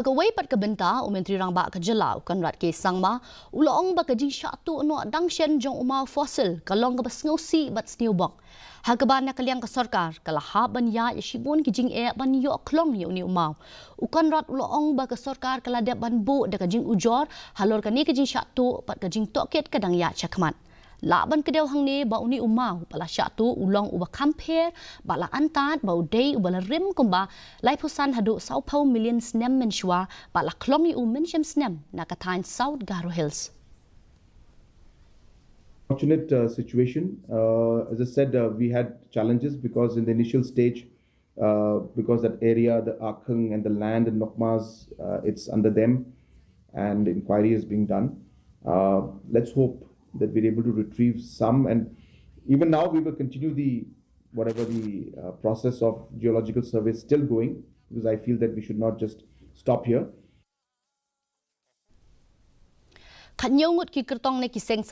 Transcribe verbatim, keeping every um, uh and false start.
Kawei pat ka bynta, u Myntri Rangbah ka jylla, u Conrad K Sangma, u la ong ba ka jingshah tuh noh dang shen jong u maw fossil ka long kaba sngewsih bad sngewbok. Ha kaba na ka liang ka sorkar ka la hap ban ïaid ïa shibun ki jingeh ban ïoh khlong ïa une u maw. U Conrad u la ong ba ka sorkar ka la dep ban buh da ka jingujor halor kane ka jingshah tuh bad ka jingtohkit ka dang ïaid shakhmat. Lah ban kdew hangne ba une u maw ba la shah tuh u long uba kham pher, ba la antad ba u dei uba la rim kumba laiphew san haduh sawphew million snem mynshuwa, ba la khlong ïa u mynshem snem na ka thaiñ South Garo Hills. Fortunate uh, situation. Uh, as I said, uh, we had challenges because in the initial stage, uh, because that area, the Akhung and the land in Nokmas, uh, it's under them, and inquiry is being done. Uh, let's hope that we're able to retrieve some, and even now we will continue the whatever the uh, process of geological survey is still going, because I feel that we should not just stop here. Khat hynñiew ngut ki kyrtong ne ki seng